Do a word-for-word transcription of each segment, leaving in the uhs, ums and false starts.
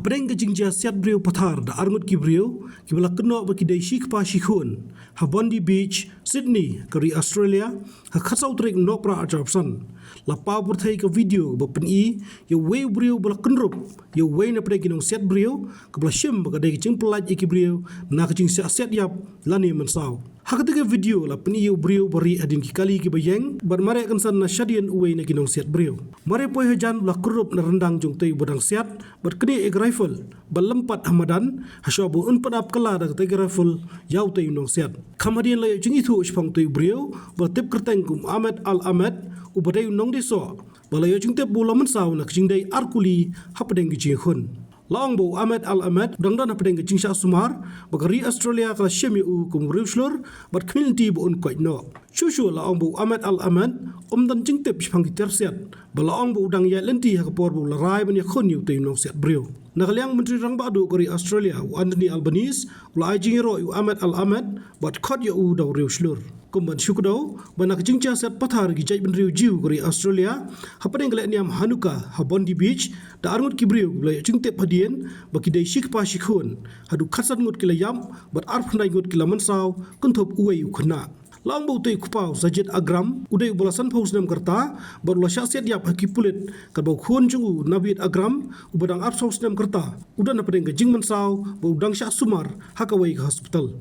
Pdeng ka jingjia siat briew pathar da arngut ki briew kiba la kynnoh ba ki dei shi kpa shi khun ha Bondi Beach, Sydney, ka ri Australia, ha khatsaw tarik Nohprah arphew san, la paw pyrthei ka video ba pyni ïa uwei u briew ba la kynrup ïa uwei na pdeng ki nongsiat briew, kaba la shim ba ka dei ka jingpyllait ïa ki briew na ka jingsiat siat ïap lane mynsaw. Ha kata ka video la pyni ïa u briew ba rieh hadien ki kali kiba ïeng bad mareh kynsan na shadien uwei na ki nongsiat briew. Mar ïa poi hajan u la kynrup na ryndang jong utei uba dang siat bad knieh ïa ka rifle bad lympat ha madan, hashwa ba un pyndap kylla da katei ka rifle ïa utei u nongsiat. Kham hadien la ïoh jingithuh shaphang utei u briew ba la tip kyrteng kum Ahmed Al Ahmed, uba dei u nongdie soh, ba la ïoh jingtip ba u la mynsaw na ka jingdei ar kuli hapdeng ka jingïakhun. La ong ba u Ahmed Al Ahmed u dang don hapdeng ka jingshah sumar, ba ka ri Australia ka la shim ïa u kum u riewshlur bad khmih lynti ba un koit noh. Shuh shuh la ong ba u Ahmed Al Ahmed um don jingtip shaphang ki tiar siat, ba la ong ba u dang ïaid lynti ha ka por ba u la rai ban ïakhun ïa utei u nongsiat briew. Na ka liang u Myntri Rangbah Duh ka ri Australia, u Anthony Albanese, u la ai jingïaroh ïa u Ahmed Al Ahmed bad khot ïa u da u riewshlur. Kum ban shu kdew ba na ka jingjia siat pathar ki jaitbynriew Jiw ka ri Australia, hapdeng ka lehniam Hanukkah ha Bondi Beach, da arngut ki briew kiba la ïoh jingtip hadien ba ki dei shi kpa shi khun, haduh khatsan ngut ki la ïap bad arphew khyndai ngut ki la mynsaw, kynthup uwei u khynnah. La ong ba utei u kpa u Sajid Akram u dei uba la sanphew snem ka rta bad u la shah siat ïap ha ki pulit, katba u khun jong u Naveed Akram uba dang arphew saw snem ka rta u don hapdeng ka jingmynsaw bad u dang shah sumar ha kawei ka hospital.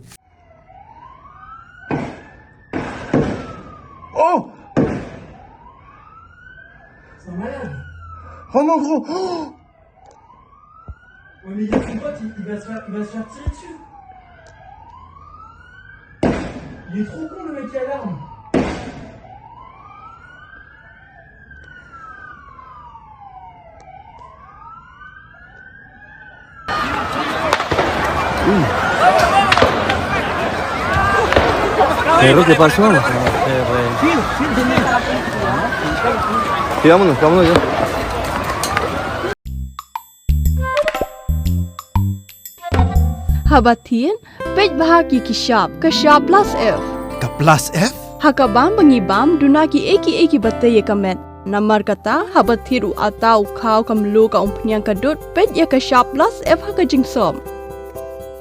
Oh! C'est un malade. Oh mon gros! Oh! Ouais, mais il y a son pote, il, il va se faire, il va se faire tirer dessus. Il est trop con, le mec qui a l'arme. Pero, ¿qué pasó? Sí, vámonos, vámonos ya. Haba thied, peit bha ki ki shap, ka shap plus F. Ka plus F? Ha ka bam ba ngi bam, duna kiei kiei kiba tei ïa ka met. Namar kata, haba thied u atta, u khaw, ka mluh, ka umphniang, ka dud, peit ïa ka shap plus F ha ka jingsop.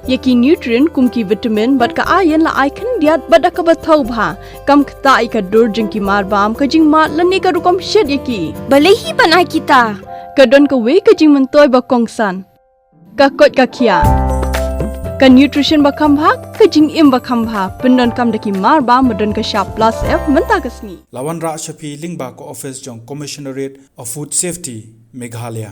Ïa ki nutrient kum ki vitamin bad ka iron la ai khyndiat bad da kaba thaw bha. Kam ktah ïa ka dur jong ki marbam, ka jingmad lane ka rukom shet ïa ki. Balei hi ban ai kita? Ka don kawei ka jingmyntoi ba kongsan. Ka koit ka khiah. Ka nutrition ba kham bha, ka jingim ba kham bha. Pyndonkam da ki marbam ba don ka shap plus F mynta ka sngi. La wanrah sha phi lyngba ka office jong Commissionerate of Food Safety, Meghalaya.